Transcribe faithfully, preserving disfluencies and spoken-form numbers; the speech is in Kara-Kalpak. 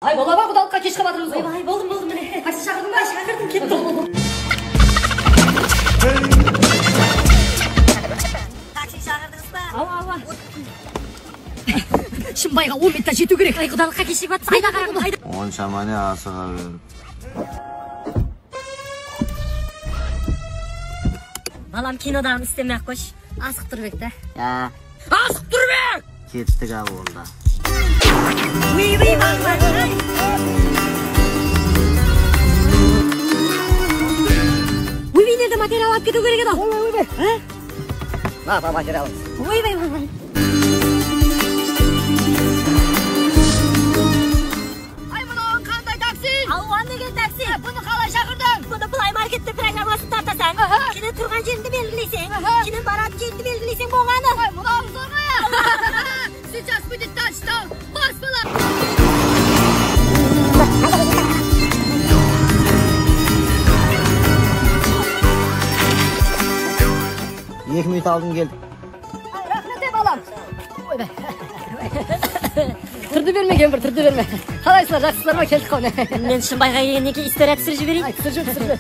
Ay, bala bar, qudalıqqa kesh qalıp atırmız ǵoy. Ay, boldım, boldım, mine. Taksi shaqırdıń, kettim. Taksi shaqırdıńız ba? Awa, awa. Shımbayǵa on minutta jetiw kerek. Ay, qudalıqqa keshigip atırmız. Ayda qaraǵım, ayda. Onsha ne asıǵa berip. Balam, kinodaǵın istemey-aq qoyshı. Asıǵıp tur bek ta. Ya. Asıǵıp tur bek! Kettik, al onda. Uy, uy, balalar. Uy, uy, nerede material alıp ketiw kerek edi? Oy, oy, oy, oy. Ha? Mına materialımız. Oy, oy, oy, oy. Ay, mınaw qanday taksi? Alwan degen taksi. E, bunı qalay shaqırdıń? Bunı Play Markette programmasın tartasań. Aha. Keyin turǵan jerińdi belgileyseń. Aha. Keyin baratın jerińdi belgileyseń bolǵanı. Ay, mınaw zor ǵoy. Сейчас будет touchdown. Bas, bala. Eki minut aldın keldik. Ay, raxmet, ey, balam. Oybay. Túrdi berme, kempir, túrdi berme. Qalaysızlar, jaqsısızlar ma? Keldik ǵoy, mine. Men Shımbayǵa kelgennen keyin istoriyá túsirip jibereyin. Ay, túsirip jiber, túsirip jiber.